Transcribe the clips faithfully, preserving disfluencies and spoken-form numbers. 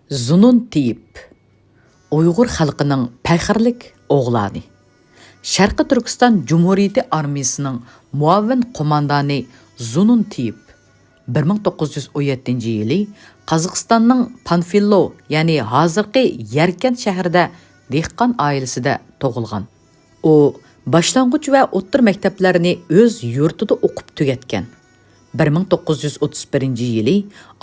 زۇنۇن تېيىپ، ئۇيغۇر خەلقىنىڭ پەخىرلىك ئوغلانى، شەرقىي تۈركىستان جۇمھۇرىيىتى ئارمىيىسىنىڭ مۇئاۋىن قوماندانى زۇنۇن تېيىپ، بىر مىڭ توققۇز يۈز ئون يەتتىنچى يىلى قازاقىستاننىڭ پانفىللو، يەنى ھازىرقى يەركەنت شەھىرىدە دېھقان ئائىلىسىدە تۇغۇلغان. ئۇ باشلانغۇچ ۋە ئوتتۇرا مەكتەپلەرنى ئۆز يۇرتىدا ئوقۇپ تۈگەتكەن. بىر مىڭ توققۇز يۈز ئوتتۇز بىرىنچى يىلى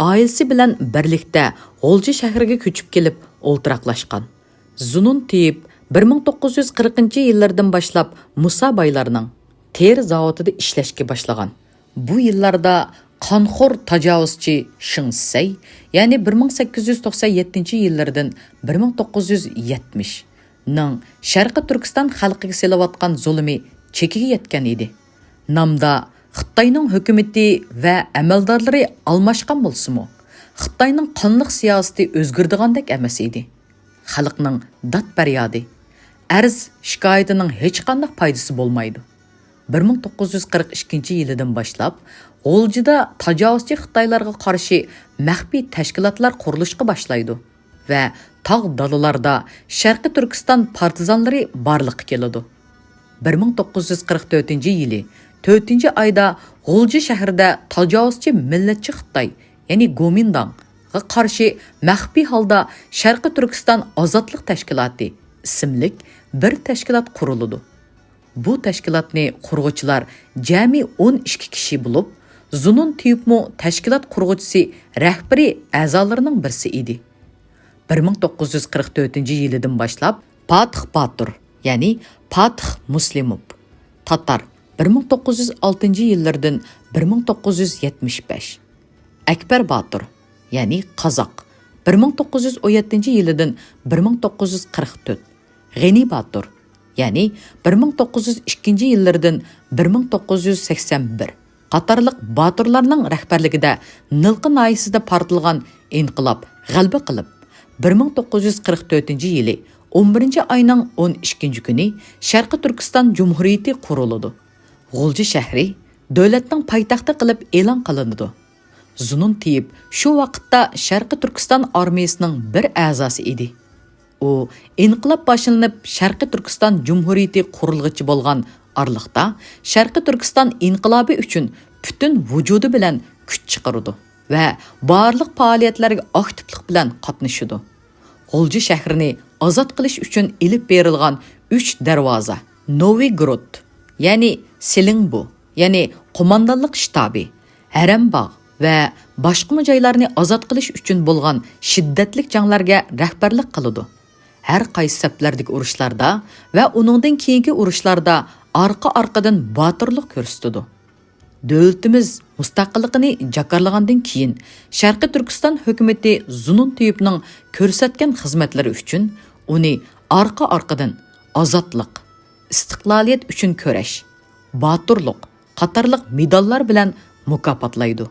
ئائىلىسى بىلەن بىرلىكتە غۇلجا شەھىرىگە كۆچۈپ كېلىپ ئولتۇراقلاشقان. زۇنۇن تېيىپ بىر مىڭ توققۇز يۈز قىرىقىنچى يىللىرىدىن باشلاپ مۇسا بايلارنىڭ تېرە زاۋۇتىدا ئىشلەشكە باشلىغان. بۇ يىللاردا قانخور تاجاۋۇزچى شېڭ سەي، يەنى بىر مىڭ سەككىز يۈز توقسان يەتتىنچى يىللىرىدىن بىر مىڭ توققۇز يۈز يەتمىش، نىڭ شەرقىي تۈركىستان خەلقىگە سېلىۋاتقان زۇلۇمى چېكىگە يەتكەن ئىدى. نامدا خىتاينىڭ ھۆكۈمىتى ۋە ئەمەلدارلىرى ئالماشقان بولسىمۇ، خىتاينىڭ قانلىق سىياسىتى ئۆزگىرىدىغاندەك ئەمەس ئىدى. خەلقنىڭ داد-پەريادى، ئەرز-شىكايىتىنىڭ ھېچقانداق پايدىسى بولمايدۇ. بىر مىڭ توققۇز يۈز قىرىق ئىككىنچى يىلىدىن باشلاپ، غۇلجىدا تاجاۋۇزچى خىتايلارغا قارشى مەخپىي تەشكىلاتلار قۇرۇلۇشقا باشلايدۇ ۋە تاغ دالىلاردا شەرقىي تۈركىستان پارتىزانلىرى بارلىققا كېلىدۇ. بىر مىڭ توققۇز يۈز قىرىق تۆتىنچى يىلى تۆتىنچى ئايدا غۇلجا شەھىرىدە تاجاۋۇزچى مىللەتچى خىتاي، يەنى گومىنداڭغا قارشى مەخپىي ھالدا شەرقىي تۈركىستان ئازادلىق تەشكىلاتى ئىسىملىك بىر تەشكىلات قۇرۇلىدۇ. بۇ تەشكىلاتنى قۇرغۇچىلار جەمئىي ئون ئىككى كىشى بولۇپ، زۇنۇن تېيىپمۇ تەشكىلات قۇرغۇچىسى، رەھبىرى، ئەزالىرىنىڭ بىرسى ئىدى. بىر مىڭ توققۇز يۈز قىرىق تۆتىنچى يىلىدىن باشلاپ پاتىخ باتۇر، يەنى پاتىخ مۇسلىموف، تاتار، بىر مىڭ توققۇز يۈز ئالتىنچى يىللىرىدىن بىر مىڭ توققۇز يۈز يەتمىش بەش، ئەكبەر باتۇر، يەنى قازاق، بىر مىڭ توققۇز يۈز ئون يەتتىنچى يىلىدىن بىر مىڭ توققۇز يۈز قىرىق تۆت، غېنى باتۇر، يەنى بىر مىڭ توققۇز يۈز ئىككىنچى يىللىرىدىن بىر مىڭ توققۇز يۈز سەكسەن بىر قاتارلىق باتۇرلارنىڭ رەھبەرلىكىدە نىلقا ناھىيەسىدە پارتلىغان ئىنقىلاب غەلىبە قىلىپ، بىر مىڭ توققۇز يۈز قىرىق تۆتىنچى يىلى ئون بىرىنچى ئاينىڭ ئون ئىككىنچى كۈنى شەرقىي تۈركىستان جۇمھۇرىيىتى قۇرۇلىدۇ. غۇلجا شەھىرى دۆلەتنىڭ پايتەختى قىلىپ ئېلان قىلىنىدۇ. زۇنۇن تېيىپ شۇ ۋاقىتتا شەرقىي تۈركىستان ئارمىيىسىنىڭ بىر ئەزاسى ئىدى. ئۇ ئىنقىلاب باشلىنىپ، شەرقىي تۈركىستان جۇمھۇرىيىتى قۇرۇلغىچە بولغان ئارىلىقتا، شەرقىي تۈركىستان ئىنقىلابى ئۈچۈن پۈتۈن ۋۇجۇدى بىلەن كۈچ چىقىرىدۇ ۋە بارلىق پائالىيەتلەرگە ئاكتىپلىق بىلەن قاتنىشىدۇ. غۇلجا شەھىرىنى ئازاد قىلىش ئۈچۈن ئېلىپ بېرىلغان ئۈچ دەرۋازا، نوۋىگرود، يەنى سېلىڭبۇ، يەنى قوماندانلىق شتابى، ھەرەمباغ ۋە باشقىمۇ جايلارنى ئازاد قىلىش ئۈچۈن بولغان شىددەتلىك جەڭلەرگە رەھبەرلىك قىلىدۇ. ھەر قايسى سەپلەردىكى ئۇرۇشلاردا ۋە ئۇنىڭدىن كېيىنكى ئۇرۇشلاردا ئارقا-ئارقىدىن باتۇرلۇق كۆرسىتىدۇ. دۆلىتىمىز مۇستەقىللىقىنى جاكارلىغاندىن كېيىن، شەرقىي تۈركىستان ھۆكۈمىتى زۇنۇن تېيىپنىڭ كۆرسەتكەن خىزمەتلىرى ئۈچۈن ئۇنى ئارقا-ئارقىدىن ئازادلىق، ئىستىقلالىيەت ئۈچۈن كۈرەش، باتۇرلۇق قاتارلىق مېداللار بىلەن مۇكاپاتلايدۇ.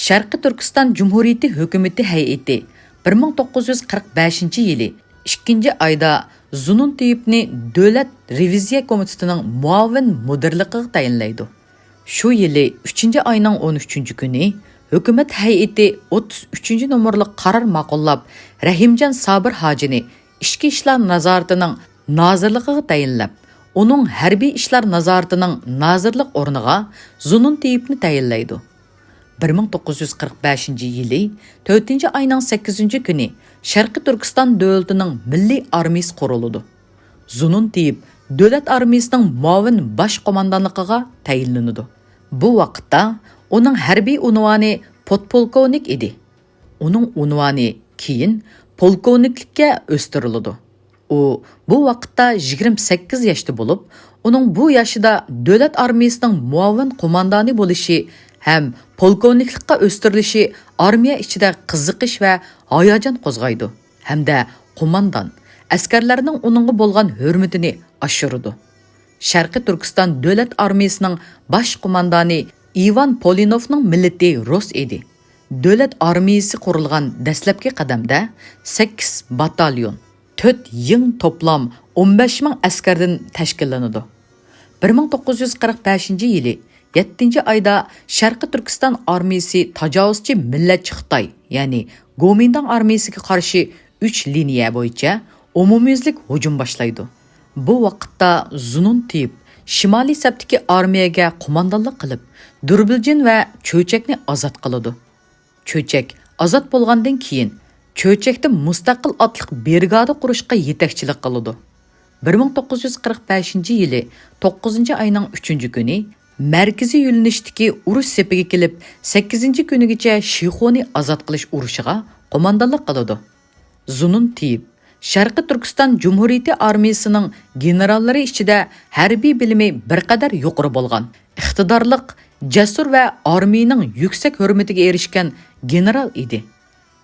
شەرقىي تۈركىستان جۇمھۇرىيىتى ھۆكۈمىتى ھەيئىتى بىر مىڭ توققۇز يۈز قىرىق بەشىنچى يىلى ئىككىنچى ئايدا زۇنۇن تېيىپنى دۆلەت رېۋىزىيە كومىتېتىنىڭ مۇئاۋىن مۇدىرلىقىغا تەيىنلەيدۇ. شۇ يىلى ئۈچىنچى ئاينىڭ ئون ئۈچىنچى كۈنى ھۆكۈمەت ھەيئىتى ئوتتۇز ئۈچىنچى نومۇرلۇق قارار ماقۇللاپ، رەھىمجان سابىر ھاجىنى ئىچكى ئىشلار نازارىتىنىڭ نازىرلىقىغا تەيىنلەپ، ئۇنىڭ ھەربىي ئىشلار نازارىتىنىڭ نازىرلىق ئورنىغا زۇنۇن تېيىپنى تەيىنلەيدۇ. بىر مىڭ توققۇز يۈز قىرىق بەشىنچى يىلى تۆتىنچى ئاينىڭ سەككىزىنچى كۈنى شەرقىي تۈركىستان دۆلىتىنىڭ مىللىي ئارمىيىسى قۇرۇلىدۇ. زۇنۇن تېيىپ دۆلەت ئارمىيىسىنىڭ مۇئاۋىن باش قوماندانلىقىغا تەيىنلىنىدۇ. بۇ ۋاقىتتا ئۇنىڭ ھەربىي ئۇنۋانى پودپولكوۋنىك ئىدى. ئۇنىڭ ئۇنۋانى كېيىن پولكوۋنىكلىككە ئۆستۈرۈلىدۇ. ئۇ بۇ ۋاقىتتا يىگىرمە سەككىز ياشتا بولۇپ، ئۇنىڭ بۇ ياشىدا دۆلەت ئارمىيىسىنىڭ مۇئاۋىن قوماندانى بولۇشى ھەم پولكوۋنىكلىققا ئۆستۈرۈلۈشى ئارمىيە ئىچىدە قىزىقىش ۋە ھاياجان قوزغايدۇ ھەمدە قوماندان، ئەسكەرلەرنىڭ ئۇنىڭغا بولغان ھۆرمىتىنى ئاشۇرىدۇ. شەرقىي تۈركىستان دۆلەت ئارمىيىسىنىڭ باش قوماندانى ئىۋان پولىنوفنىڭ مىللىتى رۇس ئىدى. دۆلەت ئارمىيىسى قۇرۇلغان دەسلەپكى قەدەمدە سەككىز باتاليون، تۆت يىڭ توپلام ئون بەش مىڭ ئەسكەردىن تەشكىللىنىدۇ. بىر مىڭ توققۇز يۈز قىرىق بەشىنچى يىلى يەتتىنچى ئايدا شەرقىي تۈركىستان ئارمىيىسى تاجاۋۇزچى مىللەتچى خىتاي، يەنى گومىنداڭ ئارمىيىسىگە قارشى ئۈچ لىنىيە بويىچە ئومۇميۈزلۈك ھۇجۇم باشلايدۇ. بۇ ۋاقىتتا زۇنۇن تېيىپ شىمالىي سەپتىكى ئارمىيەگە قوماندانلىق قىلىپ، دۇربىلجىن ۋە چۆچەكنى ئازاد قىلىدۇ. چۆچەك ئازاد بولغاندىن كېيىن، چۆچەكتە مۇستەقىل ئاتلىق برىگادا قۇرۇشقا يېتەكچىلىك قىلىدۇ. بىر مىڭ توققۇز يۈز قىرىق بەشىنچى يىلى توققۇزىنچى ئاينىڭ ئۈچىنچى كۈنى مەركىزىي يۆنىلىشتىكى ئۇرۇش سېپىگە كېلىپ، سەككىزىنچى كۈنىگىچە شىخۇنى ئازاد قىلىش ئۇرۇشىغا قوماندانلىق قىلىدۇ. زۇنۇن تېيىپ شەرقىي تۈركىستان جۇمھۇرىيىتى ئارمىيىسىنىڭ گېنېراللىرى ئىچىدە ھەربىي بىلىمى بىر قەدەر يۇقىرى بولغان، ئىقتىدارلىق، جەسۇر ۋە ئارمىيىنىڭ يۈكسەك ھۆرمىتىگە ئېرىشكەن گېنېرال ئىدى.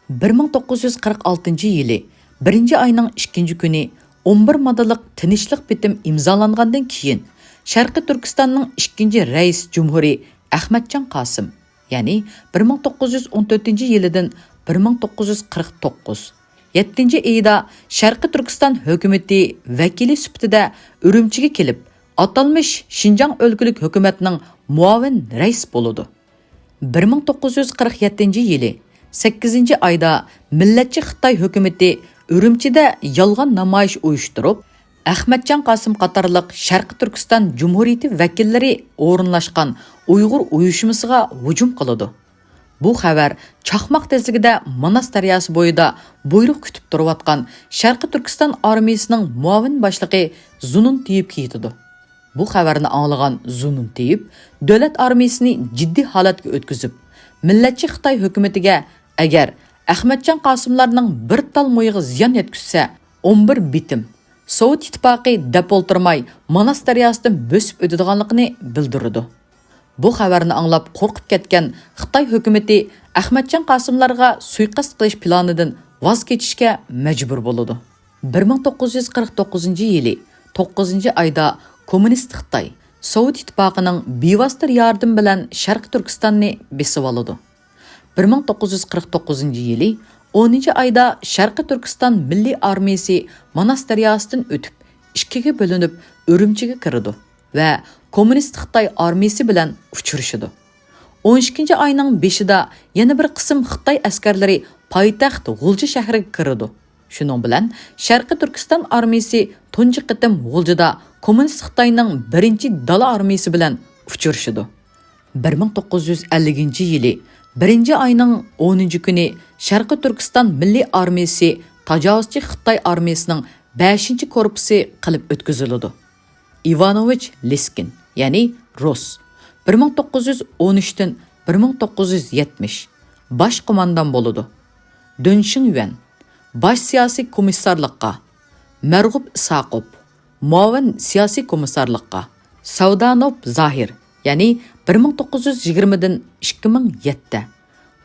بىر مىڭ توققۇز يۈز قىرىق ئالتىنچى يىلى بىرىنچى ئاينىڭ ئىككىنچى كۈنى ئون بىر ماددىلىق تىنچلىق بىتىم ئىمزالانغاندىن كېيىن، شەرقىي تۈركىستاننىڭ ئىككىنچى رەئىس جۇمھۇرى ئەخمەتجان قاسىم، يەنى بىر مىڭ توققۇز يۈز ئون تۆتىنچى يىلىدىن بىر مىڭ توققۇز يۈز قىرىق توققۇز، يەتتىنچى ئىيدا شەرقىي تۈركىستان ھۆكۈمىتى ۋەكىلى سۈپىتىدە ئۈرۈمچىگە كېلىپ، ئاتالمىش شىنجاڭ ئۆلكىلىك ھۆكۈمەتنىڭ مۇئاۋىن رەئىسى بولىدۇ. بىر مىڭ توققۇز يۈز قىرىق يەتتىنچى يىلى سەككىزىنچى ئايدا مىللەتچى خىتاي ھۆكۈمىتى ئۈرۈمچىدە يالغان نامايىش ئۇيۇشتۇرۇپ، ئەخمەتجان قاسىم قاتارلىق شەرقىي تۈركىستان جۇمھۇرىيىتى ۋەكىللىرى ئورۇنلاشقان ئۇيغۇر ئۇيۇشمىسىغا ھۇجۇم قىلىدۇ. بۇ خەۋەر چاقماق تېزلىكىدە ماناس دەرياسى بويىدا بۇيرۇق كۈتۈپ تۇرۇۋاتقان شەرقىي تۈركىستان ئارمىيىسىنىڭ مۇئاۋىن باشلىقى زۇنۇن تېيىپكە يېتىدۇ. بۇ خەۋەرنى ئاڭلىغان زۇنۇن تېيىپ دۆلەت ئارمىيىسىنى جىددىي ھالەتكە ئۆتكۈزۈپ، مىللەتچى خىتاي ھۆكۈمىتىگە، ئەگەر ئەخمەتجان قاسىملارنىڭ بىر تال مويىغا زىيان يەتكۈزسە، ئون بىر بىتىم، سوۋېت ئىتتىپاقى دەپ ئولتۇرماي ماناس دەرياسىدىن بۆسۈپ ئۆتىدىغانلىقىنى بىلدۈرىدۇ. بۇ خەۋەرنى ئاڭلاپ قورقۇپ كەتكەن خىتاي ھۆكۈمىتى ئەخمەتجان قاسىملارغا سۇيىقەست قىلىش پىلانىدىن ۋاز كېچىشكە مەجبۇر بولىدۇ. بىر مىڭ توققۇز يۈز قىرىق توققۇزىنچى يىلى توققۇزىنچى ئايدا كوممۇنىست خىتاي سوۋېت ئىتتىپاقىنىڭ بىۋاسىتە ياردىمى بىلەن شەرقىي تۈركىستاننى بېسىۋالىدۇ. بىر مىڭ توققۇز يۈز قىرىق توققۇزىنچى يىلى ئونىنچى ئايدا شەرقىي تۈركىستان مىللىي ئارمىيىسى ماناس دەرياسىدىن ئۆتۈپ، ئىككىگە بۆلۈنۈپ، ئۈرۈمچىگە كىرىدۇ ۋە كوممۇنىست خىتاي ئارمىيىسى بىلەن ئۇچرىشىدۇ. ئون ئىككىنچى ئاينىڭ بېشىدا يەنە بىر قىسىم خىتاي ئەسكەرلىرى پايتەخت غۇلجا شەھىرىگە كىرىدۇ. شۇنىڭ بىلەن شەرقىي تۈركىستان ئارمىيىسى تۇنجى قېتىم غۇلجىدا كوممۇنىست خىتاينىڭ بىرىنچى دالا ئارمىيىسى بىلەن ئۇچرىشىدۇ. بىر مىڭ توققۇز يۈز ئەللىكىنچى يىلى بىرىنچى ئاينىڭ ئونىنچى كۈنى شەرقىي تۈركىستان مىللىي ئارمىيىسى تاجاۋۇزچى خىتاي ئارمىيىسىنىڭ بەشىنچى كورپۇسى قىلىپ ئۆتكۈزۈلىدۇ. ئىۋانوۋىچ لىسكىن، يەنى روس، بىر مىڭ توققۇز يۈز ئون ئۈچتىن بىر مىڭ توققۇز يۈز يەتمىش باش قوماندان بولىدۇ. دۆن شىڭيۈەن باش سىياسىي كومىسسارلىققا، مەرغۇپ ئىساقوپ مۇئاۋىن سىياسىي كومىسسارلىققا، ساۋدانوف زاھىر، يەنى بىر مىڭ توققۇز يۈز يىگىرمىدىن ئىككى مىڭ يەتتە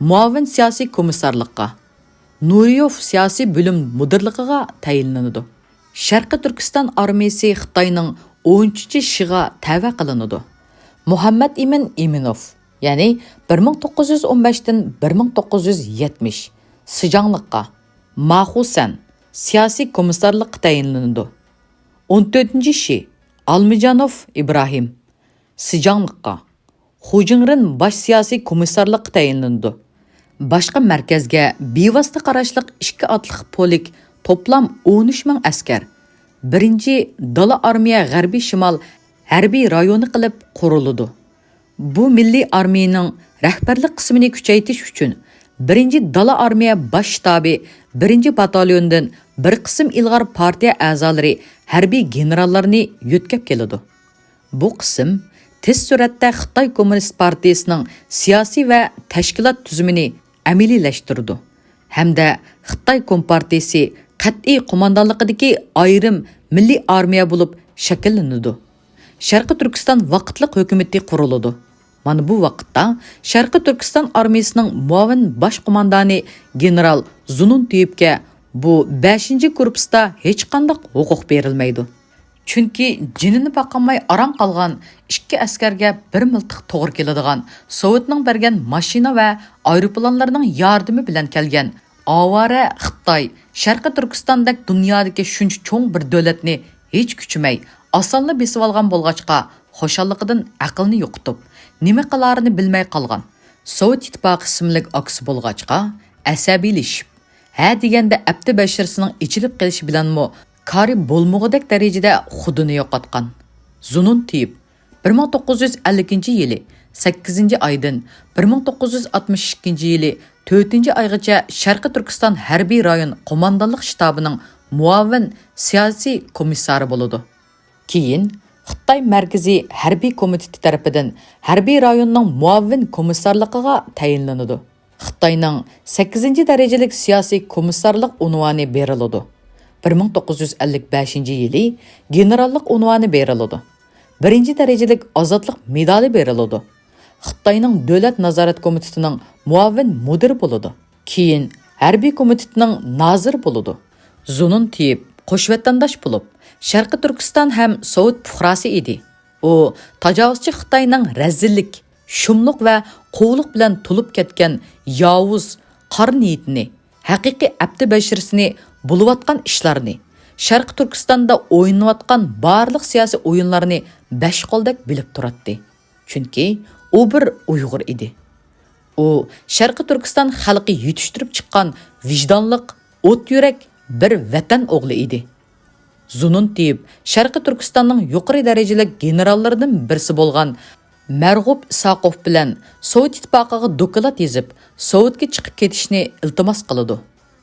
مۇئاۋىن سىياسىي كومىسسارلىققا، نۇرىيوف سىياسىي بۆلۈم مۇدىرلىقىغا تەيىنلىنىدۇ. شەرقىي تۈركىستان ئارمىيىسى خىتاينىڭ ئون ئۈچىنچى شىغا تەۋە قىلىنىدۇ. مۇھەممەد ئىمىن ئىمىنوف، يەنى بىر مىڭ توققۇز يۈز ئون بەشتىن بىر مىڭ توققۇز يۈز يەتمىش، سىجاڭلىققا، ما خۇسەن سىياسىي كومىسسارلىققا تەيىنلىنىدۇ. ئون تۆتىنچى شى ئالمىجانوف ئىبراھىم سىجاڭلىققا، خۇ جىڭرېن باش سىياسىي كومىسسارلىققا تەيىنلىنىدۇ. باشقا مەركەزگە بىۋاسىتە قاراشلىق ئىككى ئاتلىق پولك، توپلام ئون ئۈچ مىڭ ئەسكەر، بىرىنچى دالا ئارمىيە غەربىي شىمال ھەربىي رايونى قىلىپ قۇرۇلىدۇ. بۇ مىللىي ئارمىيىنىڭ رەھبەرلىك قىسمىنى كۈچەيتىش ئۈچۈن، بىرىنچى دالا ئارمىيە باش شتابى بىرىنچى باتاليوندىن بىر قىسىم ئىلغار پارتىيە ئەزالىرى، ھەربىي گېنېراللارنى يۆتكەپ كېلىدۇ. بۇ قىسىم تېز سۈرئەتتە خىتاي كوممۇنىست پارتىيىسىنىڭ سىياسىي ۋە تەشكىلات تۈزۈمىنى ئەمەلىيلەشتۈرىدۇ ھەمدە خىتاي كومپارتىيىسى قەتئىي قوماندانلىقىدىكى ئايرىم مىللىي ئارمىيە بولۇپ شەكىللىنىدۇ. شەرقىي تۈركىستان ۋاقىتلىق ھۆكۈمىتى قۇرۇلىدۇ. مانا بۇ ۋاقىتتا شەرقىي تۈركىستان ئارمىيىسىنىڭ مۇئاۋىن باش قوماندانى گېنېرال زۇنۇن تېيىپكە بۇ بەشىنچى گۇرۇپپىسىدا ھېچقانداق ھوقۇق بېرىلمەيدۇ. چۈنكى جېنىنى باقالماي ئاران قالغان ئىككى ئەسكەرگە بىر مىلتىق توغرا كېلىدىغان سوۋېتنىڭ بەرگەن ماشىنا ۋە ئايروپىلانلىرىنىڭ ياردىمى بىلەن كەلگەن ئاۋارە خىتاي شەرقىي تۈركىستاندەك دۇنيادىكى شۇنچە چوڭ بىر دۆلەتنى ھېچ كۈچىمەي، ئاسانلا بېسىۋالغان بولغاچقا، خۇشاللىقىدىن ئەقلىنى يوقىتىپ، نېمە قىلارىنى بىلمەي قالغان سوۋېت ئىتتىپاقى ئىسىملىك ئاكىسى بولغاچقا، ئەسەبىيلىشىپ، ھە دېگەندە ئەپتى بەشىرىسىنىڭ ئېچىلىپ قېلىشى بىلەنمۇ كارى بولمىغۇدەك دەرىجىدە خۇدىنى يوقاتقان. زۇنۇن تېيىپ بىر مىڭ توققۇز يۈز ئەللىكىنچى يىلى سەككىزىنچى ئايدىن بىر مىڭ توققۇز يۈز ئاتمىش ئىككىنچى يىلى تۆتىنچى ئايغىچە شەرقىي تۈركىستان ھەربىي رايون قوماندانلىق شتابىنىڭ مۇئاۋىن سىياسىي كومىسسارى بولىدۇ. كېيىن خىتاي مەركىزىي ھەربىي كومىتېتى تەرىپىدىن ھەربىي رايوننىڭ مۇئاۋىن كومىسسارلىقىغا تەيىنلىنىدۇ. خىتاينىڭ سەككىزىنچى دەرىجىلىك سىياسىي كومىسسارلىق ئۇنۋانى بېرىلىدۇ. بىر مىڭ توققۇز يۈز ئەللىك بەشىنچى يىلى گېنېراللىق ئۇنۋانى بېرىلىدۇ. بىرىنچى دەرىجىلىك ئازادلىق مېدالى بېرىلىدۇ. خىتاينىڭ دۆلەت نازارەت كومىتېتىنىڭ مۇئاۋىن مۇدىرى بولىدۇ. كېيىن ھەربىي كومىتېتنىڭ نازىرى بولىدۇ. زۇنۇن تېيىپ قوش ۋەتەنداش بولۇپ، شەرقىي تۈركىستان ھەم سوۋېت پۇقراسى ئىدى. ئۇ تاجاۋۇزچى خىتاينىڭ رەزىللىك، شۇملۇق ۋە قۇۋلۇق بىلەن تولۇپ كەتكەن ياۋۇز، قارا نىيىتىنى، ھەقىقىي ئەپتى بەشىرىسىنى، بولۇۋاتقان ئىشلارنى، شەرقىي تۈركىستاندا ئوينىلىۋاتقان بارلىق سىياسىي ئويۇنلارنى بەش قولدەك بىلىپ تۇراتتى. چۈنكى ئۇ بىر ئۇيغۇر ئىدى. ئۇ شەرقىي تۈركىستان خەلقى يېتىشتۈرۈپ چىققان ۋىجدانلىق، ئوت يۈرەك بىر ۋەتەن ئوغلى ئىدى. زۇنۇن تېيىپ شەرقىي تۈركىستاننىڭ يۇقىرى دەرىجىلىك گېنېراللىرىدىن بىرسى بولغان مەرغۇپ ئىساقوف بىلەن سوۋېت ئىتتىپاقىغا دوكلات يېزىپ، سوۋېتكە چىقىپ كېتىشنى ئىلتىماس قىلىدۇ.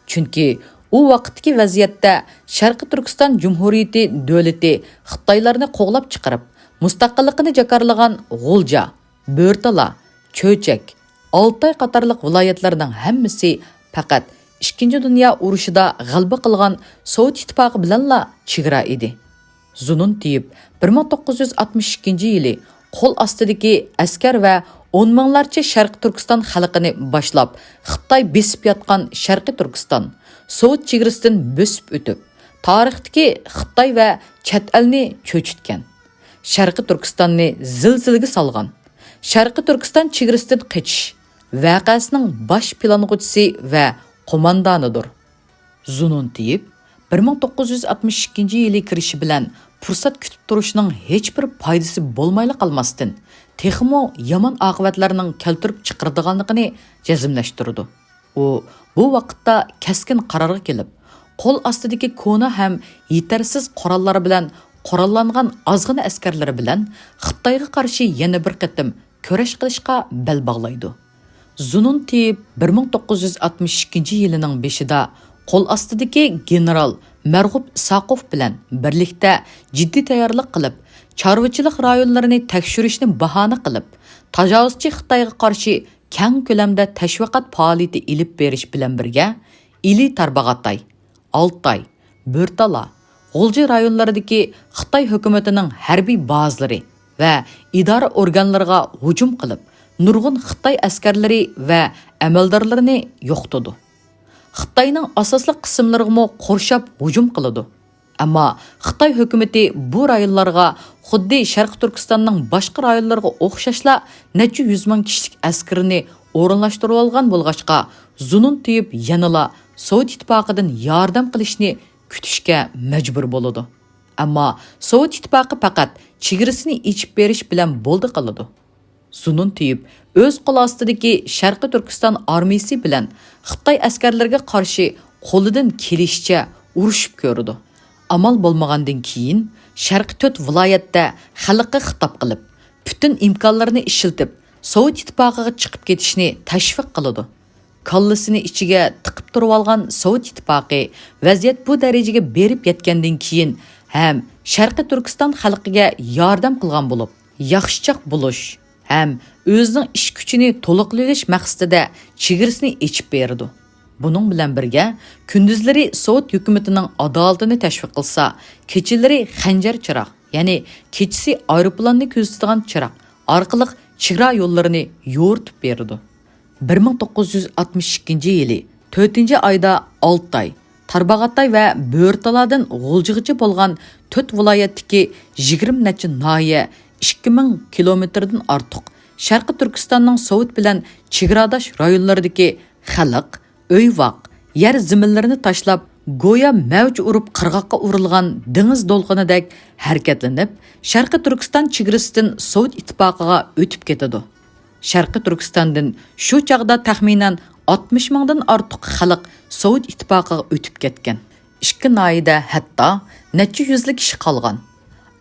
چۈنكى ئۇ ۋاقىتتىكى ۋەزىيەتتە شەرقىي تۈركىستان جۇمھۇرىيىتى دۆلىتى خىتايلارنى قوغلاپ چىقىرىپ، مۇستەقىللىقىنى جاكارلىغان غۇلجا، بۆرتالا، چۆچەك، ئالتاي قاتارلىق ۋىلايەتلەرنىڭ ھەممىسى پەقەت ئىككىنچى دۇنيا ئۇرۇشىدا غەلىبە قىلغان سوۋېت ئىتتىپاقى بىلەنلا چېگرا ئىدى. زۇنۇن تېيىپ بىر مىڭ توققۇز يۈز ئاتمىش ئىككىنچى يىلى قول ئاستىدىكى ئەسكەر ۋە ئون مىڭلارچە شەرقىي تۈركىستان خەلقىنى باشلاپ، خىتاي بېسىپ ياتقان شەرقىي تۈركىستان، سوۋېت چېگرىسىدىن بۆسۈپ ئۆتۈپ، تارىختىكى خىتاي ۋە چەت ئەلنى چۆچۈتكەن، شەرقىي تۈركىستاننى زىلزىلىگە سالغان، شەرقىي تۈركىستان چېگرىسىدىن قېچىش ۋەقەسىنىڭ باش پىلانغۇچىسى ۋە قوماندانىدۇر. زۇنۇن تېيىپ بىر مىڭ توققۇز يۈز ئاتمىش ئىككىنچى يىلى كىرىشى بىلەن پۇرسەت كۈتۈپ تۇرۇشنىڭ ھېچبىر پايدىسى بولمايلا قالماستىن، تېخىمۇ يامان ئاقىۋەتلەرنىڭ كەلتۈرۈپ چىقىرىدىغانلىقىنى جەزملەشتۈرىدۇ. ئۇ بۇ ۋاقىتتا كەسكىن قارارغا كېلىپ، قول ئاستىدىكى كونا ھەم يېتەرسىز قوراللار بىلەن قوراللانغان ئازغىنە ئەسكەرلىرى بىلەن خىتايغا قارشى يەنە بىر قېتىم كۈرەش قىلىشقا بەل باغلايدۇ. زۇنۇن تېيىپ بىر مىڭ توققۇز يۈز ئاتمىش ئىككىنچى يىلىنىڭ بېشىدا قول ئاستىدىكى گېنېرال مەرغۇپ ئىساقوف بىلەن بىرلىكتە جىددىي تەييارلىق قىلىپ، چارۋىچىلىق رايونلىرىنى تەكشۈرۈشنى باھانە قىلىپ، تاجاۋۇزچى خىتايغا قارشى كەڭ كۆلەمدە تەشۋىقات پائالىيىتى ئېلىپ بېرىش بىلەن بىرگە، ئىلى تارباغاتاي، ئالتاي، بۆرتالا، غۇلجا رايونلىرىدىكى خىتاي ھۆكۈمىتىنىڭ ھەربىي بازىلىرى ۋە ئىدارە ئورگانلىرىغا ھۇجۇم قىلىپ، نۇرغۇن خىتاي ئەسكەرلىرى ۋە ئەمەلدارلىرىنى يوقىتىدۇ. خىتاينىڭ ئاساسلىق قىسىملىرىغىمۇ قورشاپ ھۇجۇم قىلىدۇ. ئەمما خىتاي ھۆكۈمىتى بۇ رايونلارغا خۇددى شەرقىي تۈركىستاننىڭ باشقا رايونلىرىغا ئوخشاشلا نەچچە يۈز مىڭ كىشىلىك ئەسكىرىنى ئورۇنلاشتۇرۇۋالغان بولغاچقا، زۇنۇن تېيىپ يەنىلا سوۋېت ئىتتىپاقىدىن ياردەم قىلىشنى كۈتۈشكە مەجبۇر بولىدۇ. ئەمما سوۋېت ئىتتىپاقى پەقەت چېگرىسىنى ئېچىپ بېرىش بىلەن بولدى قىلىدۇ. زۇنۇن تېيىپ ئۆز قول ئاستىدىكى شەرقىي تۈركىستان ئارمىيىسى بىلەن خىتاي ئەسكەرلىرىگە قارشى قولىدىن كېلىشىچە ئۇرۇشۇپ كۆرىدۇ. ئامال بولمىغاندىن كېيىن، شەرقىي تۆت ۋىلايەتتە خەلققە خىتاب قىلىپ، پۈتۈن ئىمكانلىرىنى ئىشلىتىپ، سوۋېت ئىتتىپاقىغا چىقىپ كېتىشنى تەشۋىق قىلىدۇ. كاللىسىنى ئىچىگە تىقىپ تۇرۇۋالغان سوۋېت ئىتتىپاقى ۋەزىيەت بۇ دەرىجىگە بېرىپ يەتكەندىن كېيىن ھەم شەرقىي تۈركىستان خەلقىگە ياردەم قىلغان بولۇپ، ياخشىچاق بولۇش ھەم ئۆزىنىڭ ئىش كۈچىنى تولۇقلىۋېلىش مەقسىتىدە چېگرىسىنى ئېچىپ بېرىدۇ. بۇنىڭ بىلەن بىرگە، كۈندۈزلىرى سوۋېت ھۆكۈمىتىنىڭ ئادالىتىنى تەشۋىق قىلسا، كېچىلىرى خەنجەر چىراغ، يەنى كېچىسى ئايروپىلاننى كۆزىتىدىغان چىراغ ئارقىلىق چېگرا يوللىرىنى يورۇتۇپ بېرىدۇ. بىر مىڭ توققۇز يۈز ئاتمىش ئىككىنچى يىلى تۆتىنچى ئايدا ئالتاي، تارباغاتاي ۋە بۆرتالادىن غۇلجىغىچە بولغان تۆت ۋىلايەتتىكى يىگىرمە نەچچە ناھىيە، ئىككى مىڭ كىلومېتىردىن ئارتۇق شەرقىي تۈركىستاننىڭ سوۋېت بىلەن چېگراداش رايونلىرىدىكى خەلق، ئۆي-ۋاق، يەر زېمىنلىرىنى تاشلاپ، گويا مەۋج ئۇرۇپ قىرغاققا ئۇرۇلغان دېڭىز دولقۇنىدەك ھەرىكەتلىنىپ، شەرقىي تۈركىستان چېگرىسىدىن سوۋېت ئىتتىپاقىغا ئۆتۈپ كېتىدۇ. شەرقىي تۈركىستاندىن شۇ چاغدا تەخمىنەن ئاتمىش مىڭدىن ئارتۇق خەلق سوۋېت ئىتتىپاقىغا ئۆتۈپ كەتكەن. ئىككى ناھىيەدە ھەتتا نەچچە يۈزلا كىشى قالغان.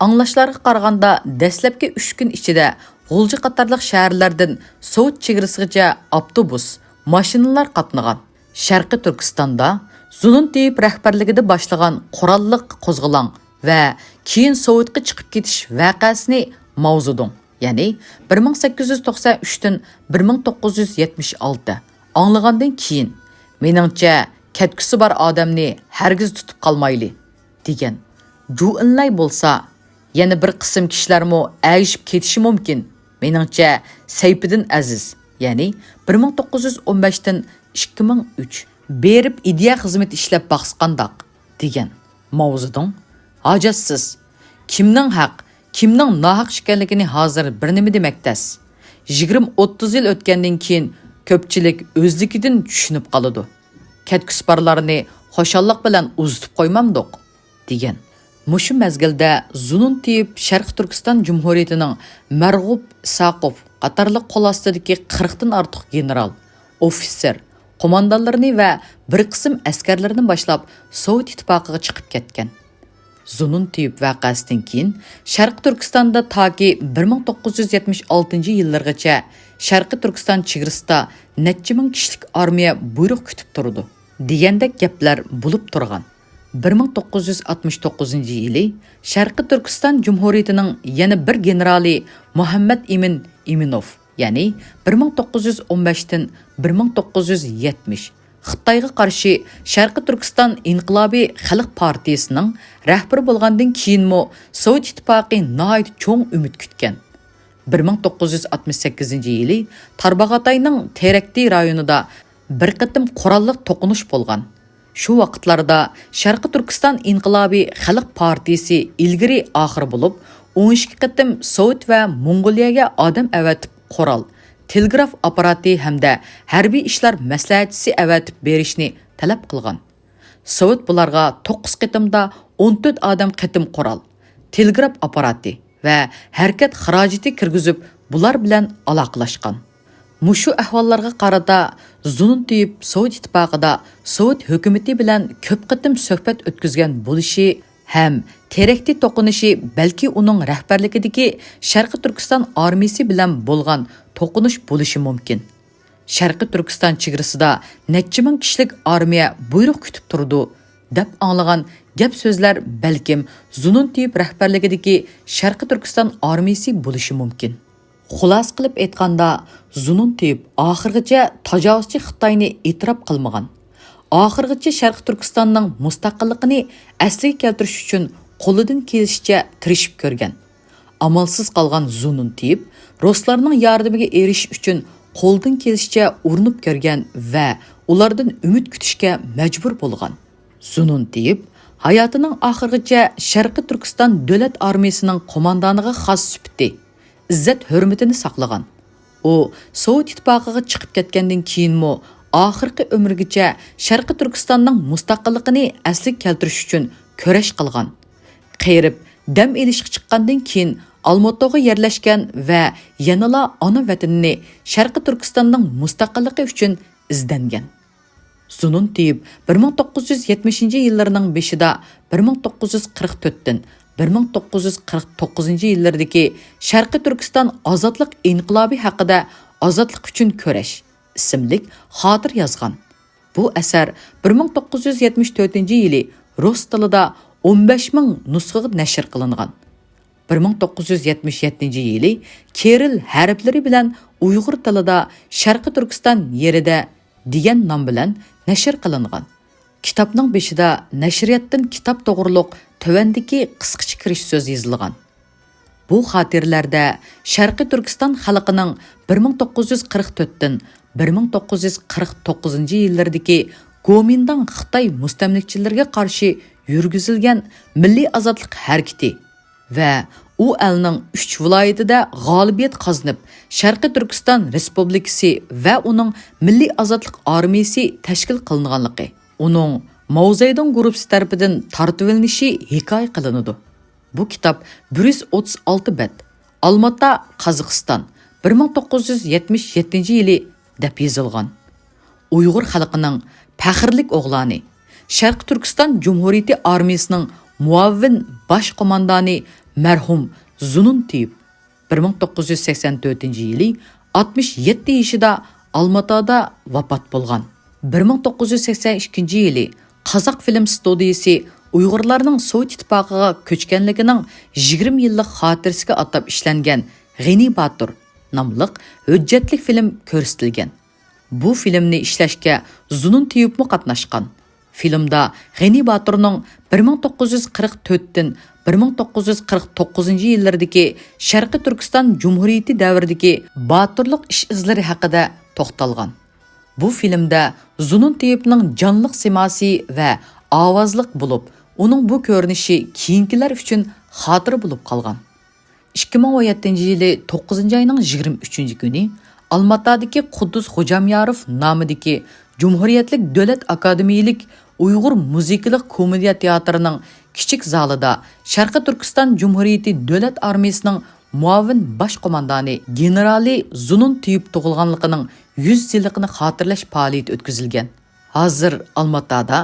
ئاڭلاشلارغا قارىغاندا، دەسلەپكى ئۈچ كۈن ئىچىدە غۇلجا قاتارلىق شەھەرلەردىن سوۋېت چېگرىسىغىچە ئاپتوبۇس، ماشىنىلار قاتنىغان. شەرقىي تۈركىستاندا زۇنۇن تېيىپ رەھبەرلىكىدە باشلىغان قوراللىق قوزغىلاڭ ۋە كېيىن سوۋېتقا چىقىپ كېتىش ۋەقەسىنى ماۋزېدۇڭ، يەنى بىر مىڭ سەككىز يۈز توقسەن ئۈچتىن بىر مىڭ توققۇز يۈز يەتمىش ئالتە ئاڭلىغاندىن كېيىن، مېنىڭچە، كەتكۈسى بار ئادەمنى ھەرگىز تۇتۇپ قالمايلى، دېگەن. جۇ ئېنلاي بولسا، يەنە بىر قىسىم كىشىلەرمۇ ئەگىشىپ كېتىشى مۇمكىن. مېنىڭچە، سەيپىدىن ئەزىز، يەنى بىر مىڭ توققۇز يۈز ئون بەشتىن ئىككى مىڭ ئۈچ، بېرىپ ئىدىيە خىزمىتى ئىشلەپ باقسا قانداق؟ دېگەن. ماۋزېدۇڭ، ھاجەتسىز. كىمنىڭ ھەق، كىمنىڭ ناھەق ئىكەنلىكىنى ھازىر بىر نېمە دېمەك تەس. يىگىرمە ئوتتۇز يىل ئۆتكەندىن كېيىن كۆپچىلىك ئۆزلۈكىدىن چۈشىنىپ قالىدۇ. كەتكۈسى بارلارنى خۇشاللىق بىلەن ئۇزىتىپ قويمامدۇق؟ دېگەن. مۇشۇ مەزگىلدە زۇنۇن تېيىپ شەرقىي تۈركىستان جۇمھۇرىيىتىنىڭ مەرغۇپ ئىساقوف قاتارلىق قول ئاستىدىكى قىرىقتىن ئارتۇق گېنېرال، ئوفىتسېر، قوماندانلىرىنى ۋە بىر قىسىم ئەسكەرلىرىنى باشلاپ سوۋېت ئىتتىپاقىغا چىقىپ كەتكەن. زۇنۇن تېيىپ ۋەقەسىدىن كېيىن شەرقىي تۈركىستاندا تاكى بىر مىڭ توققۇز يۈز يەتمىش ئالتىنچى يىللىرىغىچە شەرقىي تۈركىستان چېگرىسىدا نەچچە مىڭ كىشىلىك ئارمىيە بۇيرۇق كۈتۈپ تۇرىدۇ، دېگەندەك گەپلەر بولۇپ تۇرغان. بىر مىڭ توققۇز يۈز ئاتمىش توققۇزىنچى يىلى شەرقىي تۈركىستان جۇمھۇرىيىتىنىڭ يەنە بىر گېنېرالى مۇھەممەد ئىمىن ئىمىنوف، يەنى بىر مىڭ توققۇز يۈز ئون بەشتىن بىر مىڭ توققۇز يۈز يەتمىش، خىتايغا قارشى شەرقىي تۈركىستان ئىنقىلابىي خەلق پارتىيىسىنىڭ رەھبىرى بولغاندىن كېيىنمۇ سوۋېت ئىتتىپاقى ناھايىتى چوڭ ئۈمىد كۈتكەن. بىر مىڭ توققۇز يۈز ئاتمىش سەككىزىنچى يىلى تارباغاتاينىڭ تېرەكتى رايونىدا بىر قېتىم قوراللىق توقۇنۇش بولغان. شۇ ۋاقىتلاردا شەرقىي تۈركىستان ئىنقىلابىي خەلق پارتىيىسى ئىلگىرى ئاخىر بولۇپ، ئون ئىككى قېتىم سوۋېت ۋە موڭغۇلىيەگە ئادەم ئەۋەتىپ قورال، تېلېگراف ئاپپاراتى ھەمدە ھەربىي ئىشلار مەسلىھەتچىسى ئەۋەتىپ بېرىشنى تەلەپ قىلغان. سوۋېت بۇلارغا توققۇز قېتىمدا ئون تۆت ئادەم قېتىم قورال، تېلېگراف ئاپپاراتى ۋە ھەرىكەت خىراجىتى كىرگۈزۈپ، بۇلار بىلەن ئالاقىلاشقان. مۇشۇ ئەھۋاللارغا قارىتا زۇنۇن تېيىپ سوۋېت ئىتتىپاقىدا سوۋېت ھۆكۈمىتى بىلەن كۆپ قېتىم سۆھبەت ئۆتكۈزگەن بولۇشى ھەم تېرەكتى توقۇنۇشى بەلكى ئۇنىڭ رەھبەرلىكىدىكى شەرقىي تۈركىستان ئارمىيىسى بىلەن بولغان توقۇنۇش بولۇشى مۇمكىن. شەرقىي تۈركىستان چېگرىسىدا نەچچە مىڭ كىشىلىك ئارمىيە بۇيرۇق كۈتۈپ تۇرىدۇ، دەپ ئاڭلىغان گەپ سۆزلەر بەلكىم زۇنۇن تېيىپ رەھبەرلىكىدىكى شەرقىي تۈركىستان ئارمىيىسى بولۇشى مۇمكىن. خۇلاسە قىلىپ ئېيتقاندا، زۇنۇن تېيىپ ئاخىرغىچە تاجاۋۇزچى خىتاينى ئېتىراپ قىلمىغان. ئاخىرغىچە شەرقىي تۈركىستاننىڭ مۇستەقىللىقىنى ئەسلىگە كەلتۈرۈش ئۈچۈن قولىدىن كېلىشىچە تىرىشىپ كۆرگەن. ئامالسىز قالغان زۇنۇن تېيىپ رۇسلارنىڭ ياردىمىگە ئېرىشىش ئۈچۈن قولىدىن كېلىشىچە ئۇرۇنۇپ كۆرگەن ۋە ئۇلاردىن ئۈمىد كۈتۈشكە مەجبۇر بولغان. زۇنۇن تېيىپ ھاياتىنىڭ ئاخىرىغىچە شەرقىي تۈركىستان دۆلەت ئارمىيىسىنىڭ قوماندانىغا خاس سۈپىتى، ئىززەت-ھۆرمىتىنى ساقلىغان. ئۇ سوۋېت ئىتتىپاقىغا چىقىپ كەتكەندىن كېيىنمۇ ئاخىرقى ئۆمرىگىچە شەرقىي تۈركىستاننىڭ مۇستەقىللىقىنى ئەسلىگە كەلتۈرۈش ئۈچۈن كۈرەش قىلغان. قېرىپ، دەم ئېلىشقا چىققاندىن كېيىن، ئالمۇتىغا يەرلەشكەن ۋە يەنىلا ئانا ۋەتىنىنى شەرقىي تۈركىستاننىڭ مۇستەقىللىقى ئۈچۈن ئىزدەنگەن. زۇنۇن تېيىپ بىر مىڭ توققۇز يۈز يەتمىشىنچى يىللىرىنىڭ بېشىدا، بىر مىڭ توققۇز يۈز قىرىق تۆتتىن بىر مىڭ توققۇز يۈز قىرىق توققۇزىنچى يىللىرىدىكى شەرقىي تۈركىستان ئازادلىق ئىنقىلابى ھەققىدە، ئازادلىق ئۈچۈن كۈرەش ئىسىملىك خاتىرە يازغان. بۇ ئەسەر بىر مىڭ توققۇز يۈز يەتمىش تۆتىنچى يىلى رۇس تىلىدا ئون بەش مىڭ نۇسخىغا نەشر قىلىنغان. بىر مىڭ توققۇز يۈز يەتمىش يەتتىنچى يىلى كىرىل ھەرپلىرى بىلەن ئۇيغۇر تىلىدا شەرقىي تۈركىستان يېرىدە دېگەن نام بىلەن نەشر قىلىنغان. كىتابنىڭ بېشىدا نەشرىياتتىن كىتاب توغرۇلۇق تۆۋەندىكى قىسقىچە كىرىش سۆز يېزىلغان. بۇ خاتىرىلەردە شەرقىي تۈركىستان خەلقىنىڭ بىر مىڭ توققۇز يۈز قىرىق تۆتتىن بىر مىڭ توققۇز يۈز قىرىق توققۇزىنچى يىللىرىدىكى گومىنداڭ خىتاي مۇستەملىكىچىلىرىگە قارشى يۈرگۈزۈلگەن مىللىي ئازادلىق ھەرىكىتى ۋە ئۇ ئەلنىڭ ئۈچ ۋىلايىتىدە غالىبىيەت قازىنىپ، شەرقىي تۈركىستان رېسپۇبلىكىسى ۋە ئۇنىڭ مىللىي ئازادلىق ئارمىيىسى تەشكىل قىلىنغانلىقى، ئۇنىڭ ماۋزېدۇڭ گۇرۇپپىسى تەرىپىدىن تارتىۋېلىنىشى ھېكايە قىلىنىدۇ. بۇ كىتاب بىر يۈز ئوتتۇز ئالتە بەت، ئالماتا، قازاقىستان، بىر مىڭ توققۇز يۈز يەتمىش يەتتىنچى يىلى دەپ يېزىلغان. ئۇيغۇر خەلقىنىڭ پەخىرلىك ئوغلانى، شەرقىي تۈركىستان جۇمھۇرىيىتى ئارمىيىسىنىڭ مۇئاۋىن باش قوماندانى مەرھۇم زۇنۇن تېيىپ، بىر مىڭ توققۇز يۈز سەكسەن تۆتىنچى يىلى ئاتمىش يەتتە يېشىدا ئالماتادا ۋاپات بولغان. بىر مىڭ توققۇز يۈز سەكسەن ئىككىنچى يىلى قازاق فىلىم ستۇدىيىسى ئۇيغۇرلارنىڭ سوۋېت ئىتتىپاقىغا كۆچكەنلىكىنىڭ يىگىرمە يىللىق خاتىرىسىگە ئاتاپ ئىشلەنگەن غېنى باتۇر ناملىق ھۆججەتلىك فىلىم كۆرسىتىلگەن. بۇ فىلىمنى ئىشلەشكە زۇنۇن تېيىپمۇ قاتناشقان. فىلىمدا غېنى باتۇرنىڭ بىر مىڭ توققۇز يۈز قىرىق تۆتتىن بىر مىڭ توققۇز يۈز قىرىق توققۇزىنچى يىللىرىدىكى شەرقىي تۈركىستان جۇمھۇرىيىتى دەۋرىدىكى باتۇرلۇق ئىش ئىزلىرى ھەققىدە توختالغان. بۇ فىلىمدە زۇنۇن تېيىپنىڭ جانلىق سىيماسى ۋە ئاۋازلىق بولۇپ، ئۇنىڭ بۇ كۆرۈنۈشى كېيىنكىلەر ئۈچۈن خاتىرە بولۇپ قالغان. ئىككى مىڭ ئون يەتتىنچى يىلى توققۇزىنچى ئاينىڭ يىگىرمە ئۈچىنچى كۈنى ئالماتادىكى قۇددۇس خوجامياروف نامىدىكى جۇمھۇرىيەتلىك دۆلەت ئاكادېمىيىلىك ئۇيغۇر مۇزىكىلىق كومېدىيە تىياتىرىنىڭ كىچىك زالىدا شەرقىي تۈركىستان جۇمھۇرىيىتى دۆلەت ئارمىيىسىنىڭ مۇئاۋىن باش قوماندانى گېنېرالى زۇنۇن تېيىپ تۇغۇلغانلىقىنىڭ يۈز يىللىقىنى خاتىرىلەش پائالىيىتى ئۆتكۈزۈلگەن. ھازىر ئالماتادا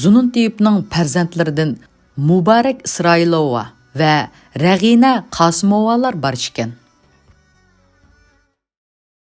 زۇنۇن تېيىپنىڭ پەرزەنتلىرىدىن مۇبارەك ئىسرائىلوۋا ۋە رەغىنە قاسىموۋالار بار ئىكەن.